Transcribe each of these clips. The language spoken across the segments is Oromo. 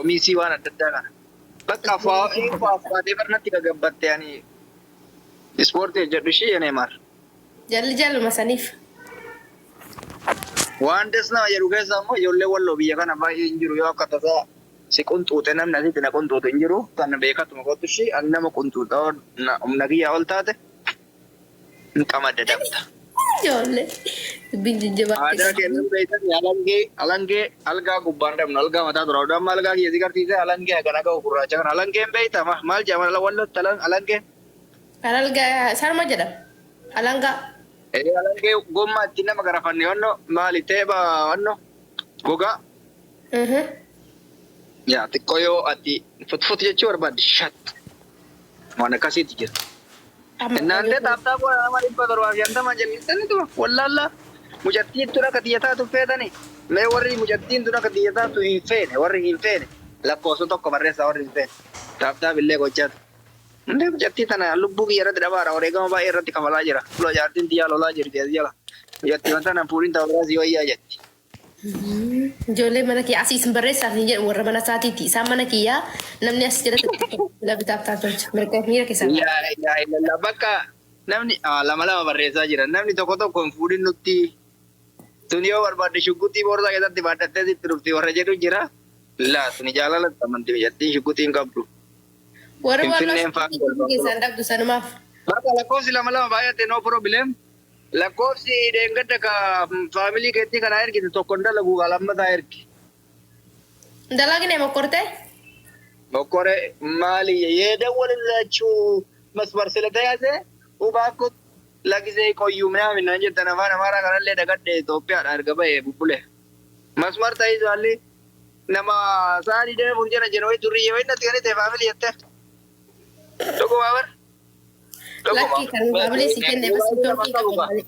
Komisii waan adda addaa kana. Bakka faaffaatee barnatti gagabbatte ani ispoortii hojjedhu ishii yenee maar. Jalli jalluma saniif. Waan des nama jedhu keessa ammoo ijoollee Walloo biyya kana baay'ee hin jiru, yoo akka tasaa si qunxuute namni asitti na qunxuutu hin jiru. Tan beekatuma kottu ishii ani nama qunxuuta humna kiyyaa ol taate hin qamadda dabta. Ijoollee dubbiin jajjabaatti. Aadaa kennan beektan alangee alangee algaa gubbaan dhabnu algaa mataa dura amma algaa kiyya si garsiise alangee hagana ga'u gurraacha kana alangeen beekta maal jedhama Wallotti alangeen? Kan algaa sarma jedhama. Alangaa. Ee, alangee gommaa ittiin nama garafanne wanno maali teepha wanno gogaa. Yaa xiqqoo yoo ati futfut jechuu barbaadde shat waan akkasiitti jira. Innaantee tap tap nama 750 jennitaniituma wallaallaa mucattiin tun akka tiyya taatu feetani. Mee warri mucattiin tun akka tiyya taatu hin feene, warri hin feene lakkoofsa tokko barreessaa, warri hin feene tap tap illee gochaatu. Hundee mucattii tana lubbuu kiyya irratti dhabaara, wareegama baay'ee irratti kafalaa jira. Fuula jaartiin tiyyaa lolaa jirti as jala. Mucattii tana fuudhin ta'u biraa si wayyaa jetti. Ijoollee mana kiyyaa asii isin barreessaaf hin jedhu, warra mana isaatiiti. Isaan mana kiyyaa namni as jalatti bila bitaaf taaf tolcha. Mirga miira keessaa ba'a. Laa ilaaha illallah, bakka namni lama lama barreessaa jira. Namni tokko tokko hin fuudhin nutti. Tuni yoo barbaadde shugguxii boorsaa keessatti baadhattee sitti dhufti warra jedhu jira. Laa, tuni jaalala amanti, mucattiin shugguxii hin qabdu. Warri Walloo Finfinneen faan shugguxii keessaan dhabdu sanumaaf. Bakka lakkoofsi lama lama baay'ate, no problem. Lakkoofsi dheengadda ka family keetti kana ergite tokko hin dalagu, ka lammataa ergi. Dalagne mokkortee? Mokkore maali የደወልላችሁ መስመር ስለተያዘ እባክዎት ለጊዜ ቆዩ ምናምን naan jettan. Afaan Amaaraa kanallee dagadhe, Itoophiyaadha erga ba'e bubbule. መስመር ተይዟል, nama sa'a 24 jala jedhu wayi durriyyee wayi natti kan ta'e family jette. Dhuguma bar. Dhuguma. Lakkii kan family si kenne bas networkii qaba malee.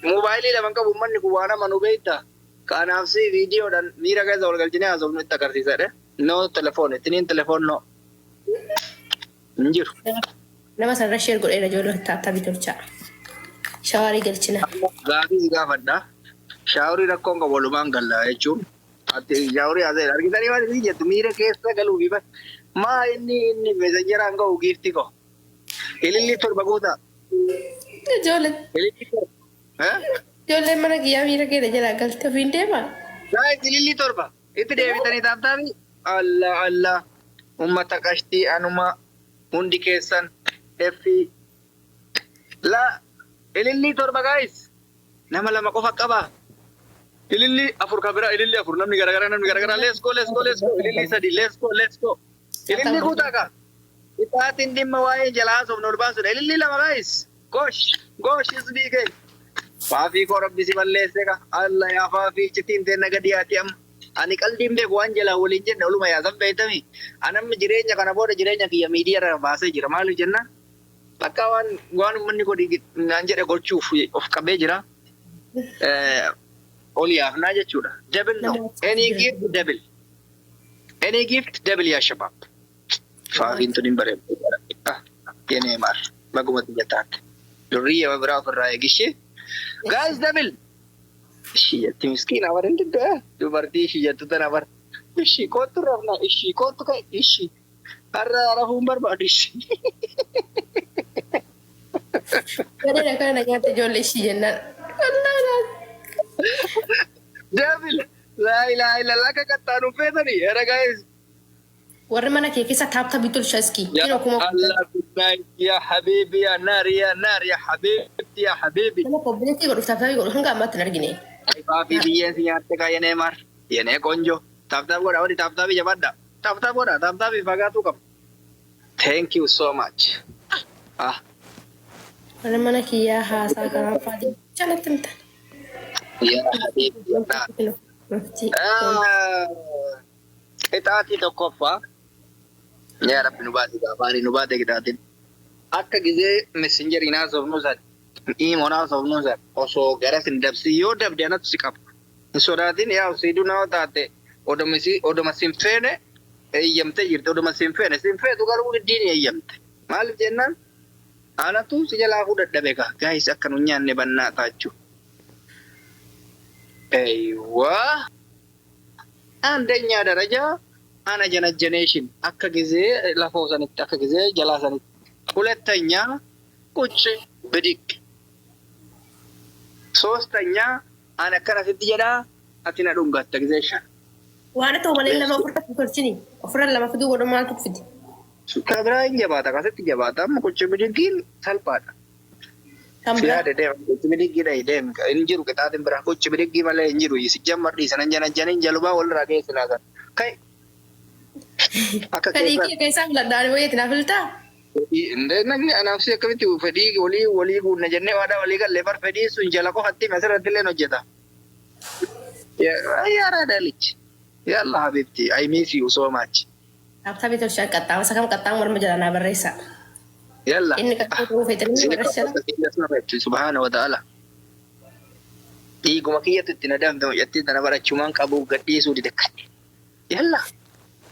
Moobaayilii lama qabu uummanni kun waan amanu beekta. Kanaaf si viidiyoodhaan miira keessa wal galchinee haasofnu itti agarsiisadhe. No telefoon, ittiin telefoon no. Hin jiru. Nama sanarra share godheera, ijoollee tap tapii tolchaa. Showerii galchina. Gaafii si gaafadha. Showerii rakkoon qabu, walumaan galla jechuun. Ati showerii haasa'e argitanii waan isin jettu miira keessa galuu fi maa inni messengeraan ga'u giifti koo. Ililli 7 guutaa. Ijoollee Ililli 7. Eh? Ijoolleen mana kiyyaa miira keessa jalaa galte ofiin deemaa. Guys, ililli 7. Itti deebitanii tap tapii. Allah Allah. Ummata qashtii anuma hundi keessan effi. La, ililli 7 guys. Nama lama qofa qaba. Ililli 4 ka bira, ililli 4, namni garagaraa, namni garagaraa, let's go, let's go, let's go, ililli 3, let's go, let's go. Ililli guutaa ka. Isaatiin dhimma waa'ee jalaa haasofnu ol baasudha. Ililli 2 guys. Gosh gosh isbii kee. Faafii koo rabbi si balleesse ka. Allah yaa faafii iccitiin teenna gadi yaati amma. Ani qaldiin beeku waan jalaa waliin jenne oluma yaasan beektami. Anamni jireenya kana booda jireenya kiyya miidiyaa irra baasee jira. Maaliif jennaan bakka waan uummanni godhi naan jedhe gochuuf of qabee jira. Ol yaafnaa jechuudha. Double no. Any gift double. Any gift double yaa shabaab. Faafiin tun hin bareeddu. Yenee maar baguma xiyya taate. Durriyyee biraa ofirraa eegishee. Guys, double. Ishii jetti miskiina bara hin diddaa. Dubartii ishii jettu tana bara. Ishii kootu rafna, ishii kootu ka'e, ishii. Har'a rafuun barbaadu ishii. Gadheedha kana nyaata ijoollee ishii jennaan. Wallaahi. Double. Laa ilaaha illallah, akka qaxxaanu feetanii. Era guys. Warri mana kee keessa tap tapii tolcha iski. Ya Kinoo kuma Allah, good night ya habibi, ya naar, ya naar, ya habibti, ya habibi. Nama koobbileetti godhuuf tap tapii godhu hanga ammaatti hin argine. Faafii biyyeen si nyaatte kaa yenee maar yenee ቆንጆ. Tap tap godha, warri tap tapii jabaadha. Tap tap godha, tap tapii fagaatuu qaba. Thank you so much. Ah. Warri mana kiyyaa haasaa kanaan faadhi jalatti hin taane. Ya habibi ya naar. Maftii. Ah, qixaatii tokkoffaa. Yaa Rabbi nu baase, afaanii nu baate qixaatiin. Akka gizee messengeriin haasofnu san, imoon haasofnu san osoo garas hin dabsin, yoo dabde anatu si qaba. Hin sodaatin, yaa siiduu nama taate odoma sin feene eeyyamtee jirti. Odoma sin feene, sin feetu garuu giddiin eeyyamte. Maaliif jennaan anatu si jalaa hafuu dadhabe kaa. Guys, akka nu nyaanne bannaa taachuu. Eeywaa. አንደኛ ደረጃ. Ana janajjaneeshin akka gizee lafoo sanitti akka gizee jalaa sanitti. ሁለተኛ ቁጭ ብድግ። ሶስተኛ ana akkana sitti jedhaa ati na dhungatta gizee shan. Waan ta'u malee lama ofirratti tolchini. Ofirra lama fiduu godhu maaltu fide? Kan biraa hin jabaata akkasitti jabaata amma ቁጭ bidiggiin salphaadha. Kan biraa. Yaada deema ቁጭ bidiggiidha deem hin jiru qixaatiin biraa ቁጭ bidiggii malee hin jiru si jammarri sanan janajjaniin jalumaa walirraa geessinaa kan. Kai akka Fedhii keessaa kee keessaa filadhaan wayeeti naa filtaa? Namni anaaf si akkamitti fedhii walii walii guunna jennee waadaa walii gallee bar fedhii sun jala qofatti asirratti illee hojjeta. Yaa raadalich. Yalla habibti, I miss you so much. Tap tapii tolchaa qaxxaama isa kam qaxxaama morma jala naa barreessa. Yalla. Inni qaxxaama ta'uu feetanii barreessa. Subhaana wa ta'ala. Dhiiguma kiyyatu itti na dambe mucattii tana barachumaan qabu gadhiisuu dide kadhe. Yalla.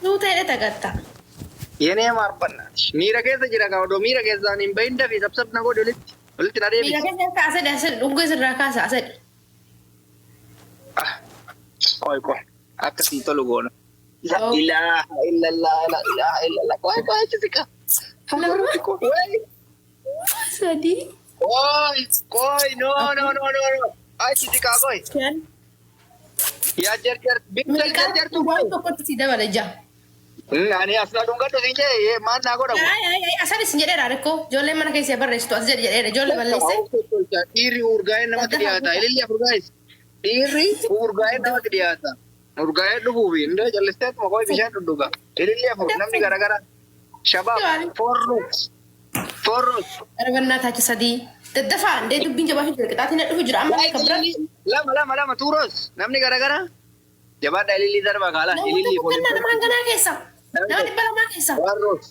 Nuu ta'e dhaqatta. Yenee maarbannaati. Miira keessa jira kaa odoo miira keessaan hin bahin dafii sabsab na godhe olitti. Olitti na Miira deebisi. keessa asadhi asadhi dhungoo isirraa kaasa asadhi. Ah, qoy qoy. Akkasii tolu goona. La ilaha illallah, la ilaha illallah. Qoy qoy achi siqa. Lama. Qoy Sadii. qoy qoy no no no no no. Achi siqa qoy. Shan. Yaa jarjar bitta Meeqa jarjartu waan qoy. tokkotti si dabala ija. Ani as na dhungadhu siin jee maal naa godha kun? Asan isin jedheera rekkoo ijoolleen mana keessa barreessitu as jedhe jedheera ijoollee balleesse. Dhiirri urgaa'ee namatti dhiyaata. Ililli afur gaa'is. Dhiirri urgaa'ee namatti dhiyaata. Urgaa'ee dhufuufi indee callisteetuma qoy bishaan dhudhuga. Ililli afur namni garagara. Shabaab four roots. Four roots. Darbannaa taachi sadii. Daddafaa indee dubbiin jabaa jira qixaatiin na dhufu jira amma kan biraa. Lama lama lama two roots. Namni garagara. Jabaadha ililli darba kaala. Namoota Ililli boqonnaa nama hanganaa keessa. Nama 200 keessa. One rose.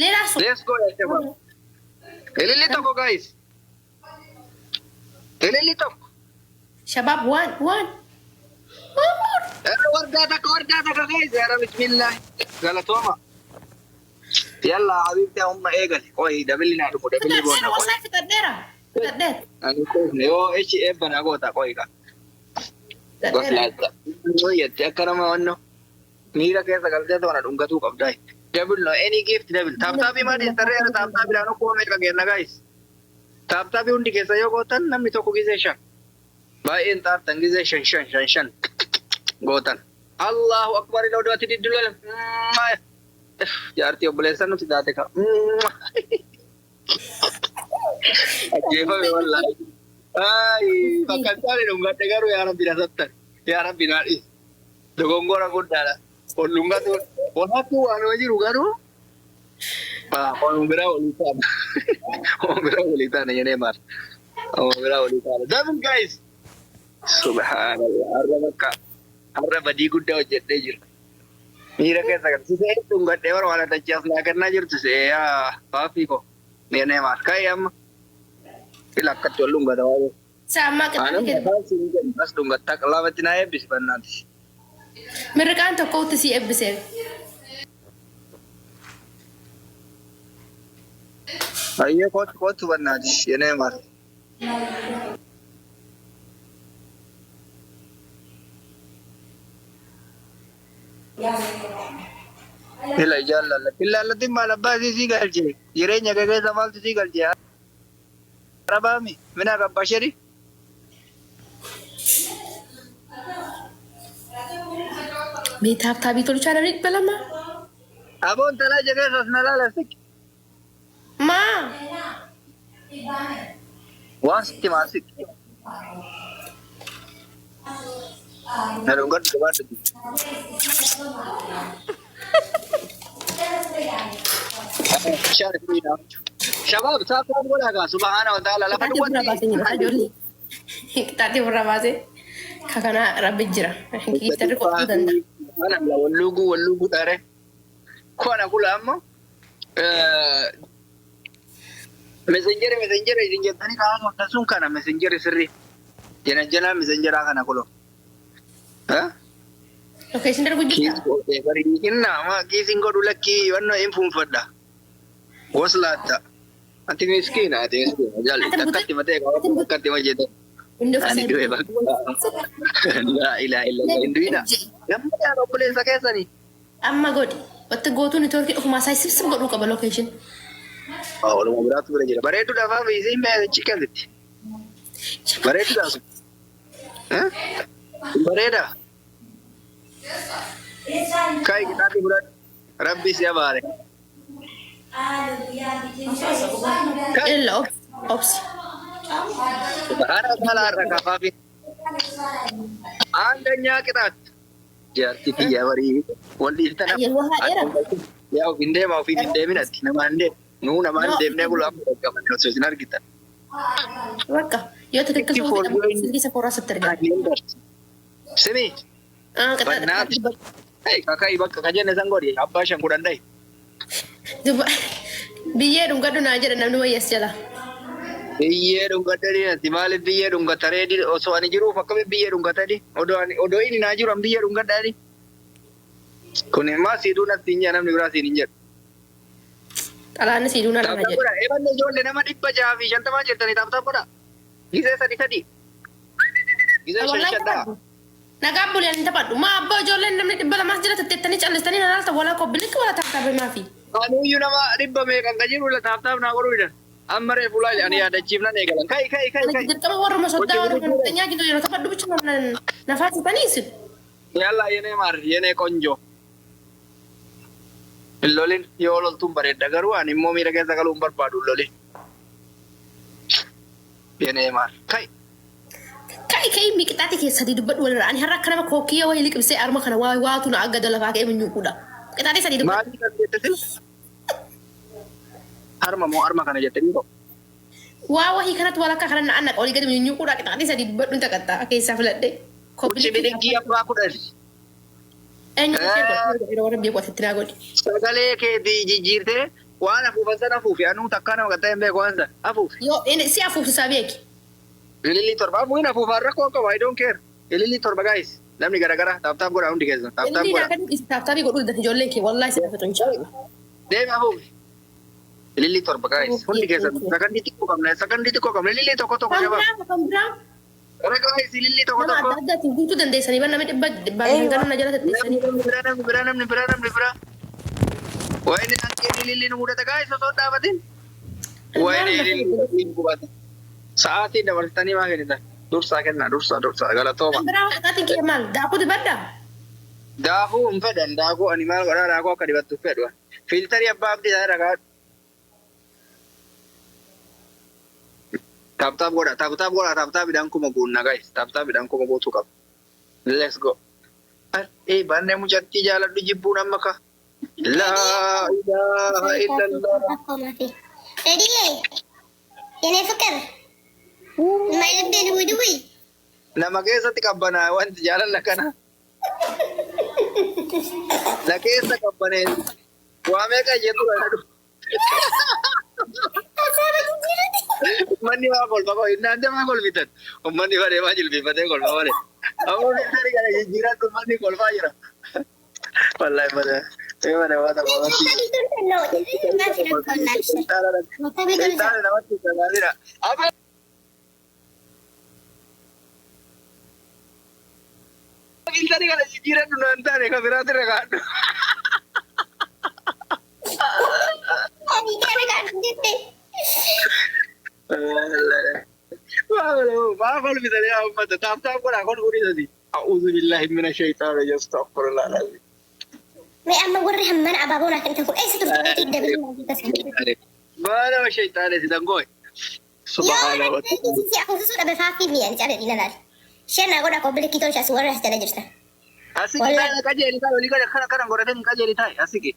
Leelaa sun. Let's go ya shabaab. Ililli tokko guys. Ililli tokko. Shabaab waan waan. Waan more. Wardaa takka wardaa takka guys. Yaa Rabbi bismillah. Galatooma. Yalla habibti amma eegali. Qoy daballi naa dhufu daballi boonna qoy. Wallahi fixadheera. Fixadheera. Ani qoyne yoo echi eebba naa goota qoy ka. Fixadheera. Jette akka nama wanno miira keessa galtee toona dhungatuu qabdaa. Double no any gift double. Tap tapii maal tarree tap tapiidhaan okkuma meeqa kenna guys. Tap tapii hundi keessa yoo gootan namni tokko gizee shan. Baay'een taaftan gizee shan shan shan shan gootan. Allahu akbar ila oduutti diddulala. Jaartii obboleessan nuti taate ka. Ajjeefame wallaahi. Ay, bakka hin taane dhungadhe garuu yaa Rabbi na sattan. Yaa Rabbi naa dhiisi. Dogongora guddaadha. Ol dhungatu ol hattuu waanuma jiru garuu Waan biraa walii taana. Waan biraa walii taana jedhee maal. Waan biraa walii taana. Double guys. Subhanallah. Har'a bakka har'a badii guddaa hojjedhee jira. Miira keessa kan sisee dhungadhee bara waan adda as naa kennaa jirtu see yaa faafii koo. Jedhee maal. Ka'ee amma. Ila akkatti ol dhungata waa'ee. Saammaa Aannan qixxee kennu. mataa siin kennu as dhungattaa lamatti naa eebbisi bannaati. Mirqaan tokkotti si eebbisee. Ayyee kootu kootu bannaati jedhee maal. Ila jaalala. Ilaallatiin maal abbaa isii sii galche. Jireenya kee keessa maaltu sii galche? Arabaami. Mina gabbasheri. Mee tap tapii tolchaa namni 200. Aboon talaa jedhee as na laala siq. Maa. Waan sitti maa siq. Na dhungadhu gabaadhu. Shabaab tap tap godhaa gaa subhaana wa ta'ala lafa Qixaatii ofirraa baasee jira ijoollee. Qixaatii ofirraa baasee ka kana rabbi jira. Giiftarri qotuu danda'a. Walluuguu walluuguu dhare. Kona kula amma messenjeri messenjeri isin jettanii kaa'aa sun kana messenjeri sirrii. Jana jana messenjeraa kana kulo. Location darbu jirta? Inna ma kiisin godhu lakkii wannoo hin fuunfadha. Waslaatta. Ati miskiina ati miskiina jalli takkatti matee qaba takkatti hojjete. Ani du'e bakka. Laa ilaaha illallah hin du'ina. Gammadaan obboleessa keessanii. Amma godhi. Wanta gootuu networkiin ofumaa isaa sibsib godhuu qaba location. Oluma biraatu bira jira. Bareedduu dafaa fi isiin mee achi keessatti. Bareedduu sun. Bareeda. Kai kitaabni fudhadhu. Rabbi si abaare. Kai. Illa obsi. Haadha saala har'a kafaafi. አንደኛ ቅጣት jaartii tiyyaa barii wal dhiiftan. Yeroo haadheera. Yaa ofiin deema, ofiin hin deemin, ati namaan deemu. Nuu namaan deemnee bulaa qabanne osoo isin argitan. Bakka yoo ትክክል silkii isa koraa sitti argama. Simi bannaati. Kakai bakka ka jenne san godhi, abbaa shan kudhan dhahi. Biyyee dhungadhu naa jedha namni wayyas jala. Biyyee dhungadhanii, ati maaliif biyyee dhungataree? Osoo ani jiruuf akkamitti biyyee dhungatanii? Odoo ani, odoo inni naa jiru an biyyee dhungadhaani. Kun immoo siiduu natti hin jedhu, namni biraa siin hin jedhu. Xalaanni siiduu na lama Tap tap jedhu. godha. Eebanne ijoollee nama 650 jirtanii, tap tap godha. Gisee sadi sadi. Gisee shan shan dhaha. Nagaan bulee, ani taphadhu. Maa abbaa ijoolleen namni 200s jira tetteettanii callistanii na laalta, walaa copy link walaa tap tap maafi. Anuyyuu nama dhibba meeqan ka jiru la tap tap naa godhuu didan. Amma reefu laali ani yaadachiifnan eegalan. Kai kai kai kai. Dirqama warruma soddaa warruma nafxanyaa jiru yeroo taphadhu bicha nafaasitanii isin. Yalla የኔ ማር የኔ ቆንጆ, hin lolin, yoo loltuun bareedda, garuu ani immoo miira keessa galuu hin barbaadu, hin lolin. የኔ ማር kai. Ka'i ka'i, miqixaati keessatti dubbadhu walirra. Ani har'a akka nama kookiyya wayii liqimsee arma kana waa waatu na aggada lafaa ka'ee minyuuquudha. Qixaatii sadii dubbadhu. Maali kan jette sil? Harma moo harma kana jette ni Waa wahii kanatti walakkaa kana na annaqa olii gadi minyuuquudha. Qixaatii sadii dubbadhu taqaxxaa keessaa filadhe. Uchi bidiggii abbaa kudhan. Eenyu ishee godhu yeroo warra biyya qotetti naa godhi. Sagalee keetii jijjiirtee waan afuufan sana afuufi, anuu takkaa nama qaxxee hin beeku waan sana afuufi. Yoo inni si afuufsisaa beeki. Ilillii torba afuuhin, afuufaan rakkoo qaba, I don't care. Ilillii torba guys, namni garagara tap tap godha, hundi keessan tap tap Inni godha. naa kan tap tapii godhuu dandeenya ijoolleen kee wallaahi si dhafatu inshallah. Deemi afuufi. Ilillii torba guys, hundi keessan, sakandii xiqqoo qabna, sakandii xiqqoo qabna, ilillii tokko tokko Kan jabaa. biraa, kan biraa. Gara guys, ilillii tokko Nama tokko. adda addaatiin guutuu dandeessanii ban namni dhibba dhibbaa fi na jala tetteessanii. Namni biraa, namni biraa, namni biraa, namni biraa. Wayini hanqeen ililliin mudata guys, osoo hin dhaabatin. Wayini ililliin gubata. Sa'aatii dabarsitanii maa kennitan? Dursaa kennaa, dursaa, dursaa, galatooma. Kan biraa qixaatiin kee maal? Daakuu dibaddaa? Daakuu hin fedhan, daakuu ani maal godhaa, daakuu akka dibattu fedhu. Filterii abbaa abdii isaa irra kaa'adhu. Tap tap godha, tap tap godha, tap tapidhaan kuma guunna guys, tap tapidhaan kuma guutuu qaba. Let's go. Eh, banne mucattii jaaladhu jibbuun amma ka. لا إله إلا الله. Ready? የኔ ፍቅር የማይልቤ ድዊ ድዊ. Nama keessatti qabbanaa wanti jaalala kana. Na keessa qabbanee waa meeqa jedhu kana. Uummanni waa kolfa koo innaan deemaa kolfitan. Uummanni bareemaa jilbiifatee kolfa malee. Ammoo filterii kana jijjiirratti uummanni kolfaa jira. Wallaahi malee. Ee malee waa tokko wanti. Seexaana namatti sagaaleedha. Amma filterii kana jijjiiradhu naan taane kan biraatti irra kaa'adhu. Maa kolfitanii haa uummata, tap tap godhaa kolfuu dhiisati. أعوذ بالله من الشيطان الرجيم، استغفر الله العظيم. Mee amma warri hammana abaaboo naa kennitan kun eessa turte? Dabalii. Maala shayxaana si dangooy. Subhaana wa ta'ala. Si afuufisuu dhabe faaffii mi'a ni caale dhiina laal. Share naa godhaa, copy linkii tolchaa warra as jala jirtan. Asiki taa'e, qajeeli taa'e, olii kana kana godhatee qajeeli taa'e asiki.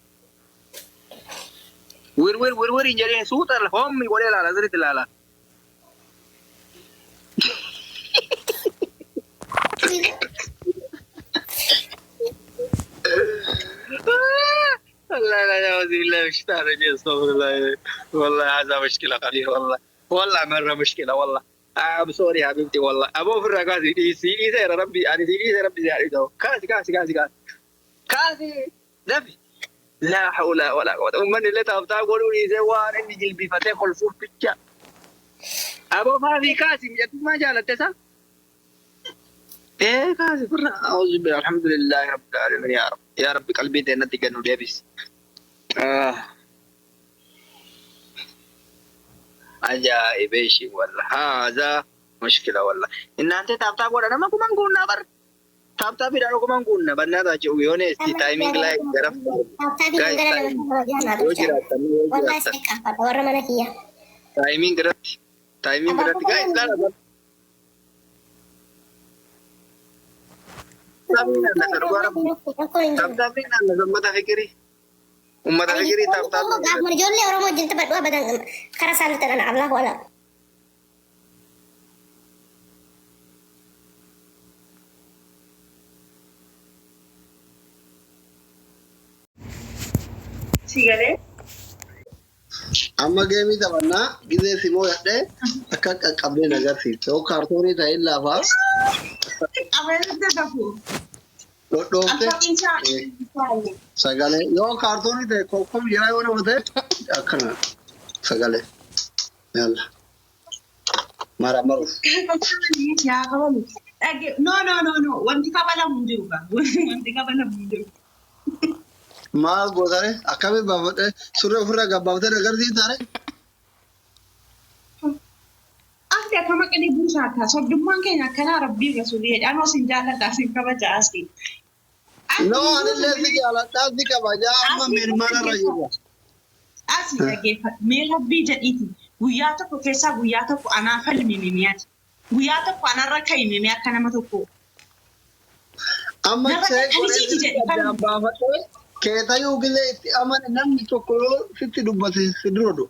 Wir wir wir wir hin jedhee suuta hoommi godhee laala, sirriitti laala. والله لا، أعوذ بالله من الشيطان الرجيم، استغفر الله، والله هذا مشكلة خطيرة، والله والله مرة مشكلة، والله I'm sorry حبيبتي، والله أبو في الرقاسي سيدي سير ربي يعني سيدي سير ربي يعني كاسي كاسي كاسي كاسي كاسي دفي، لا حول ولا قوة. أمني اللي tap tap godhuu dhiisee waan inni jilbifatee kolfuuf bicha. Aboo faafii kaasi, miidhagummaa jaalatte isa? Ee, kaasi firra. أعوذ بالله، الحمد لله رب العالمين، يا رب. Yaa Rabbi, qalbii teennatti gad nu deebisi. Ajaa'iba ishii walla. Haazaa mushkila walla. Innaantee tap tap godha, nama kuman guunnaa bar. Tap tapiidhaan kuman guunna bannaa taachuu yoone isti timing like gara. Tap tapii Guys, gara timing. nama jaanaa Yoo tolchaa. jiraattan, yoo Wallahi jiraattan. isin qaafadha warra mana kiyyaa. Timing irratti. Timing irratti. Guys, laala. Rakkoon hin Tap jiru. tapiin naannoo uummata fikirii. Uummata fikirii tap tapii. Gaafuma ijoollee Oromoo wajjin taphadhu abadan karaa isaan ta'an Allah wala. Si galee? Amma geemii taphannaa gizee simoo yadhee akka qaqqabdee na agarsiifte. Yoo kaartoonii ta'in lafaa Ameerika tafu. dhodhoofte Alfaqiinsaa. sagalee. Yoo kaartoonii ta'e kokkob jira, yoo nama ta'e akkana sagalee. Yalla. Mara maruuf. Yaa qabamu. Dhage, no, no, no, no, wanti kabalamu hin jiru gaa. Wanti kabalamu hin jiru. Maal gootare, akkamiin baafadhe surree ofirraa gabbaaftee na agarsiiftare? Ati akka maqalee buusaa sobdummaan keenya akkanaa rabbii rasuulii jedhaan sin jaalladha, sin kabaja asii. No, anillee si jaaladhaa, si kabajaa, amma mirmana irra jirra. Asii dhaggeeffadhu. Mee rabbii jedhiiti guyyaa tokko keessaa guyyaa tokko anaa falmi mimiyaati. Guyyaa tokko anarra ka'i mimii akka nama tokko. Amma Narra see kanisiiti jedhi addaan baafadhee keetayyuu gizee itti amane namni tokko yoo sitti dubbate si dura du'a.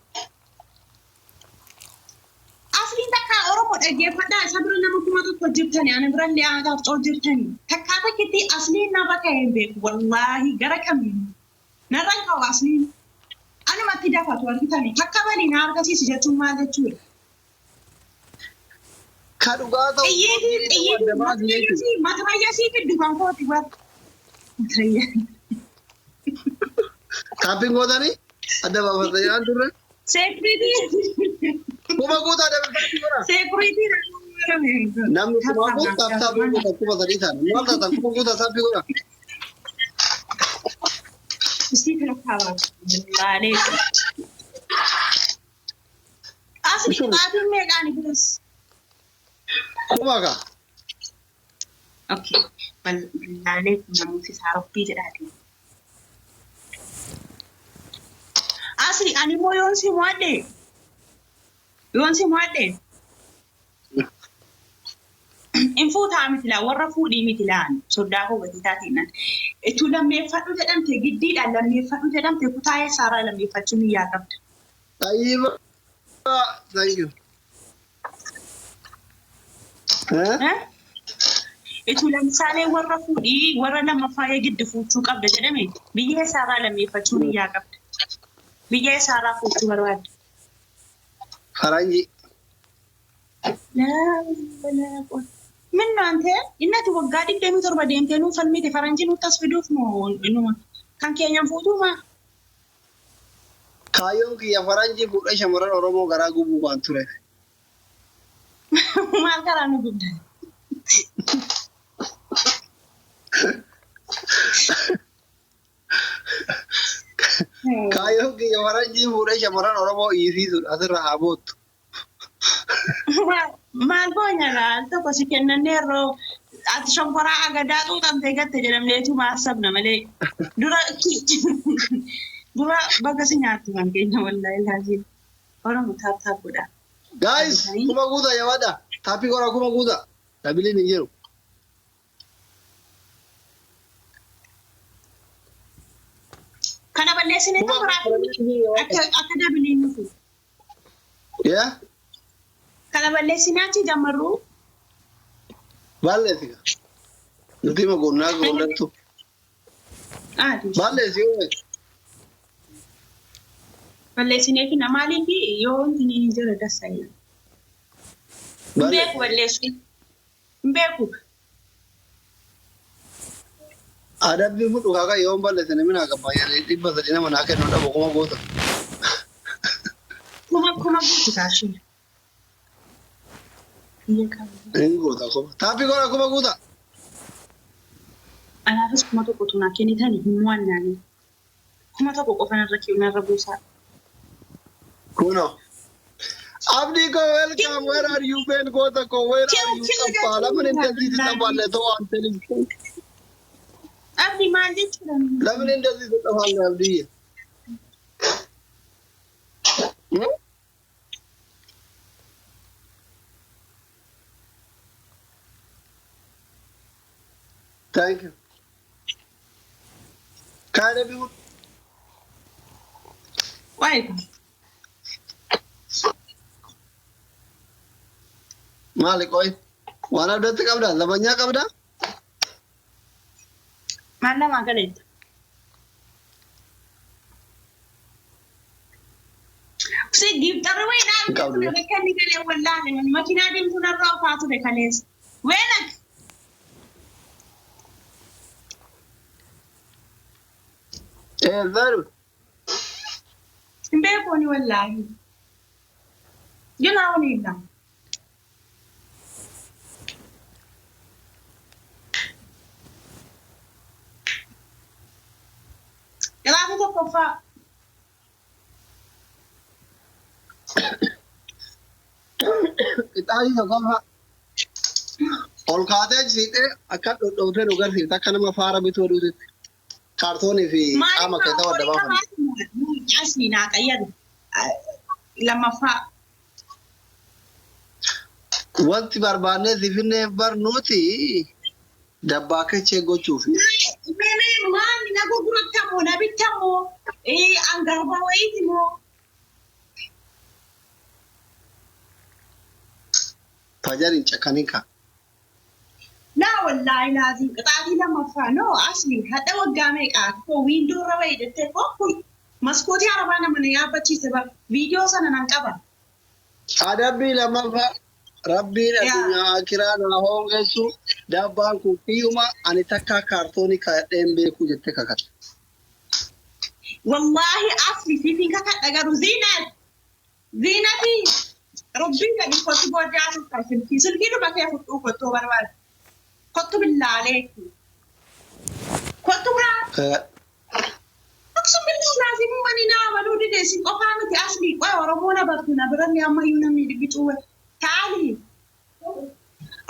Asliin takka Oromoo dhaggeeffadhaa, isa bira nama 1000 jirtani, ana bira illee aadaaf coo jirtani. Takkaa takkitti asliin narra ka'ee hin beeku, wallaahi gara kamiin narra hin ka'u asliin. Anumatti dafatu argitani, takka balii na argisiisi jechuun maal jechuudha? Ka dhugaa ta'u Xiyyiitii xiyyiitii matrayyasii matrayyasii fiddu kan kooti bar. Matrayyaa. Taappiin gootanii adda baafatanii aan turre. Security. 1000 guutaa dabaltanii godha. Security. Namni kuma kun tap tapii godha, 3000 ta'an. Maal taatan, 1000 guutaa taappii godha. Isii kana kaabaa. Laalee. Asli qaatiin meeqaani biras? Kuma ka. Okay. Laalee, namooti isaa rabbii jedhaati. Asli ani immoo yoon si mo'adhe hin fuutaa miti laa, warra fuudhii miti laan, soddaa koo gatii taateen itti lammeeffadhu jedhamte, giddiidhaan lammeeffadhu jedhamte, kutaa eessaarraa lammeeffachuu niyyaa qabda. Tayyiba. Thank you. Eh? Eh? Itu lamsaalee warra fuudhii warra lammaffaa giddi fuuchuu qabda jedhame, biyya eessaarraa lammeeffachuu niyyaa qabda. Biyya eessaarraa fuuchuu barbaadda. Faranji. Min naante innati waggaa 27 deemtee nuu falmite, faranjii nutti as fiduuf moo inuma kan keenyan fuutuuma? Kaayyoon kiyya faranjii fuudhee shamarran Oromoo garaa gubuu waan ture. Maal karaa nu gubda? Kaayyoon kiyya faranjii fuudhee shamarran Oromoo hiisiisuudha. Asirra haa boottu. Maal goonya laal, tokko si kennannee yeroo ati shonkoraa agadaa xuuxamtee gatte jedhamneetu maasabna malee dura dura baga si nyaattu kan keenya, wallaahi laaziin Oromo tap tap godha. Guys, 1000 guutaa, jabaadha. Taappii godhaa, 1000 guutaa. Dabiliin hin jiru. Kana balleessinee Kuma tokko akka dabiliin nufu. Yaa? Kana balleessinee achi jammarru. Balleessi. Nuti hima goonnaa goondattu. Balleessi yoo Balleessinee fi maaliif yoo wanti ni hin jira dassaa'e. Hin beeku balleessuu. Hin beeku. Adabbii fudhu kaaka, yoo hin balleessine mina qabaa 300 nama naa kennu dhabu, 1000 goota. Kuma kuma guutu kaashin. Biyya qaba. Hin goota kuma. Taappii godha, 1000 guuta. Anaafis 1000 naa kennitani hin mo'annaani. 1000 qofa narra narra buusaa. Kunoo. Abdii koo welcome. Where are you been? Goota koo where are you? ጠፋ። ለምን እንደዚህ ትጠፋለህ? ተው አንተ ልጅ። Abdi maal jechuudha? ለምን እንደዚህ ትጠፋለህ አብዲዬ? Thank you. ካለ ቢሆን Waa'ee maali qoy waan addatti qabdaa? Lamanyaa qabdaa? Maal namaa galeetta? Si giiftarri wayii Hin qabdu. dhaabbii ture bakka inni galee wallaale makiinaa deemtuu narraa ofaa ture kaleessa. Weenak Ee zaru. Hin beekuuni wallaahi. Junaa wani illa. Galaafii tokkoffaa. Qixaanii tokkoffaa. Ol kaatee siixee akka dhodhooftee nu garsiifte akka nama faara bituu aduutitti. Kaartoonii fi qaama keessa wadda baafanne. Asii naa qayyadu. Lammaffaa. Wanti barbaannee si finneef barnuuti dabbaa kechee gochuufi. Mee maali na gurgurattamoo na bittamoo an garbaa wayiiti moo? Fajar hin cakkanin kaa. Laa wallaahi laazim qixaatii lammaffaa no asli hadha waggaa meeqaa koo wiindoo irra wayii jettee koo kun maskootii arabaa nama na yaabbachiise bara viidiyoo sana nan qaba. Adabbii lammaffaa Rabbiin addunyaa akiraa naa hoongessu dabbaan kun kiyyuma ani takkaa kaartoonii kaa'adhee hin beeku jettee kakatte. Wallaahi asli siifin kakadha garuu ziinat ziinati Rabbiin gadi kottu booddee asirraa silkii silkii dhuma kee fudhuu kottuu barbaade. Kottu billaalee. Kottu kaa. Aksum billaa laazim mani naa amanuu dide isin qofaa miti asli qoy Oromoo na bartu na biranni ammayyuu namni dhibbi cuuwe. Taali.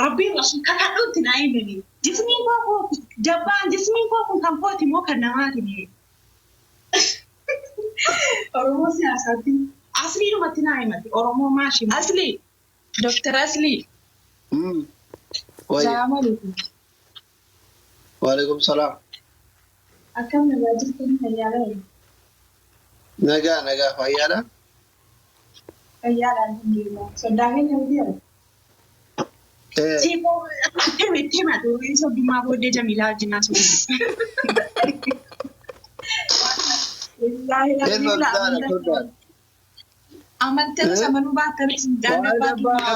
Rabbiin rasul kakadhuutti naa himani. Jismiin koo koo jabbaan jismiin koo kun kan kooti moo kan namaati mee? Oromoo siyaasaatti aslii dhumatti naa himati Oromoo maashi. Asli, Dr. Asli. Wayi. Salaamu alaikum. Waalaikum salaam. Akkam nagaa jirtanii fayyaadha? Nagaa nagaa fayyaadha. Fayyaadha alhamdulillah. Soddaa keenya miti jedhu. Ee. Siifoo itti hima durii soddummaa booddee Jamiilaa wajjin haasofna. Wallaahi Ee alhamdulillah. soddaadha soddaadha. Amantaan amanuu baatanis Waa'ee daandii dabbaa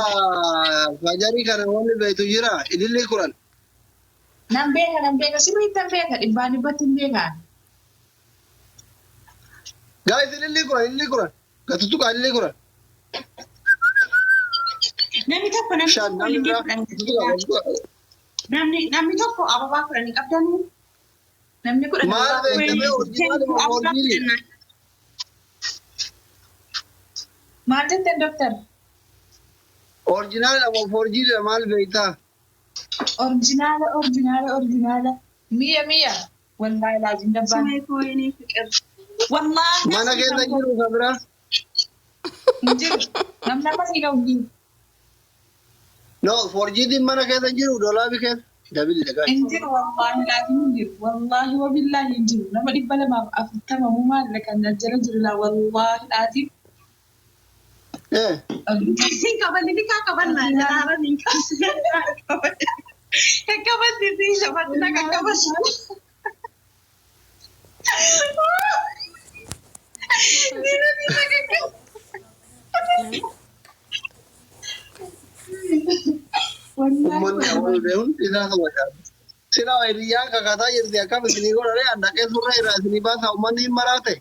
fajarii kana wanni beektu jira ilillee kuran. Nan beeka nan beeka sirriitti nan beeka dhibbaan dhibbatti hin beeka. Guys ilillee kuran ilillee kuran. Gatuttuqaa ilillee kuran. Namni tokko namni Shan tokko namni ilillii biraa. kudhan Gatuttuqaa gatuttuqaa. namni namni tokko ababaa kudhanii qabdanii. Namni kudhan Maal ababaa beekta kudhanii. bee orjinaali moo foorjiidhi? Maal jettan doktar? Orjinaali moo foorjiidha maal beektaa? Orjinaala orjinaala orjinaala. Mi'a mi'a. Wallaahi laazim dabbaan. Sumee koo inni fiqir. Wallaahi Mana keessa jiru ka biraa. Hin jiru. Namni amma sii qabu hin jiru. No foorjiitiin mana keessa jiru dolaabii keessa. Dabili dhagaa. Hin jiru wallaahi laazim hin jiru. Wallaahi wabillaahi hin jiru. Nama 240 muu maal kan jala jiru laa wallaahi laazim. Ee. Hin qabanni ni kaa qabannaa jalaarra ni qabanni. Qaqqabatti si shabatti na qaqqabatti. Nina nina qaqqabatti. Uummanni awwaal beekuun isaa sama jaallatu. Silaa hiriyyaan kakataa jirti akkam isinii godhare handaqee surra irraa isinii baasa uummanni hin maraate.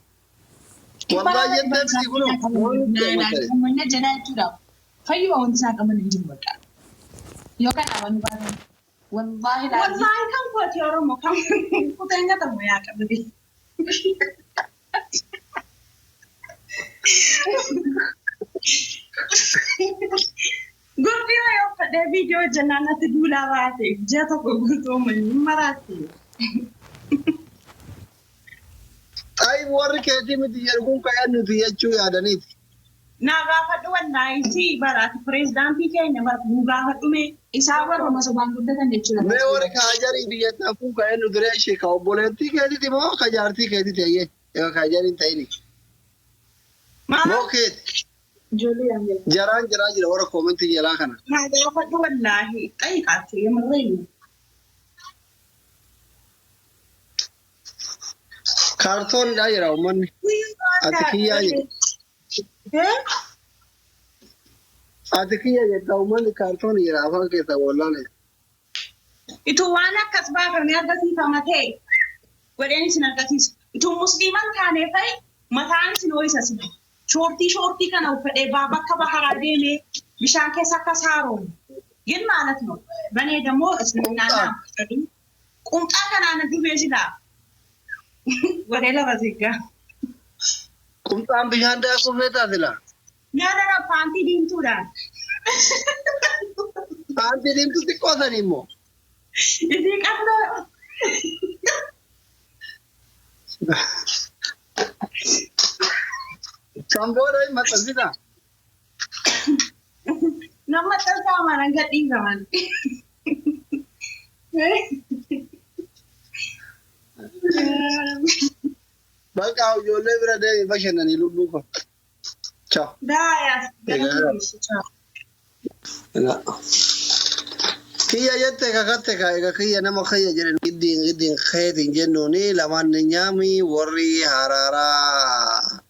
Waldaa jettee miti kunoo. Uummanni jalaa jechuudha. Fayyuma wanti isaan qaban hin jiru bakka. Yookaan amanuu baatan. Wallaahi laazim. Wallaahi kan kooti Oromoo kan kuteen gatamu yaa qabdi. Gurbi yoo uffadhee viidiyoo hojjannaan natti duulaa baate ji'a tokko guutuu hin maraatti. Xaayib warri keetii miti jedhu kun ka'ee nuti jechuu yaadaniiti. Naa gaafadhu wallaahi si baraati pireezidaantii keenya bara nu gaafadhu mee. Isaan warra sobaan guddatan jechuudha. Mee warri kaajarii biyyattaa kun ka'ee nu diree ishee ka obboleettii keetiiti moo ka jaartii keetiiti ayyee yoo kaajariin ta'ini. Maal Moo keeti Ijoollee yaamee. jaraan jiraa jira warra koomentii jalaa kana. naa gaafadhu wallaahi xayiqaatti yamarreeyu. Kaartoonidhaa jira uummanni. Ati kiyyaa jedhu. Ati kiyya jetta uummanni kaartoon jira afaan keessaa wallaale. Ituu waan akkas baafamee argisiifama ta'e godheen isin argisiisu. Ituu musliiman taanee fa'i mataan isin ho'isa sina. Shoortii shoortii kana uffadhee baa bakka baharaa deemee bishaan keessa akka saaroon. Gin ማለት ነው። በእኔ ደግሞ እስልምና ቁምጣ kanaan dubee silaa godhee lafa siggaa. Qumxaan bishaan daakuu feetaa silaa. Nyaata paantii diimtuudhaan. Paantii diimtuu xiqqoo sanii immoo. Isii qabdoo. San booda hin maxxansitaa. Nama maxxansaa maalaan gadhiifaman. Bakka ijoollee bira deemi bashannanii lubbuu koo. Ciao. Daayaas. Kiyya jette kakatte ka egaa kiyya nama kiyya jedhan giddiin giddiin keetiin jennuuni lamaan ni nyaami warri haraaraa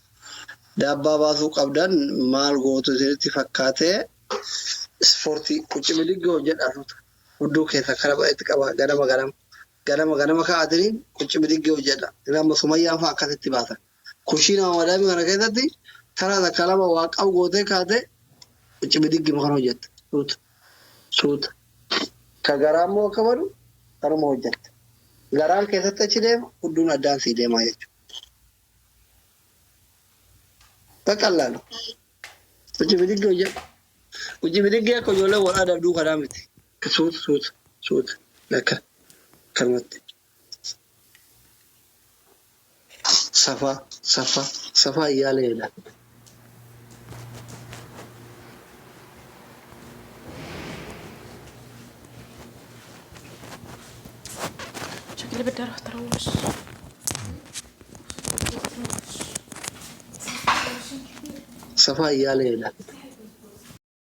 daabbaa baasuu qabdan maal gootu isinitti fakkaatee ispoortii qucci hojjedhaa tuuta. Hudduu keessa kara itti qaba ganama ganama ganama ganama kaa'ataniin qucci hojjedha. Nama sumayyaan fa'a akkasitti baasan. Kushiina madaamii kana keessatti karaa takka lama waa qabu gootee kaatee qucci kana hojjetta. Suuta suuta. Ka garaa immoo akka badu kanuma hojjetta. Garaan keessatti achi deema hudduun addaan sii deemaa jechuudha. Baqallaalu. Qucci bidiggi hojjedhu. Qucci bidiggi akka ijoollee wal adabduu kanaa miti. Suuta suuta suuta lakka kanumatti. Safaa safaa safaa iyyaalee شكلي بدي اروح تروش. Safaa iyyaalee.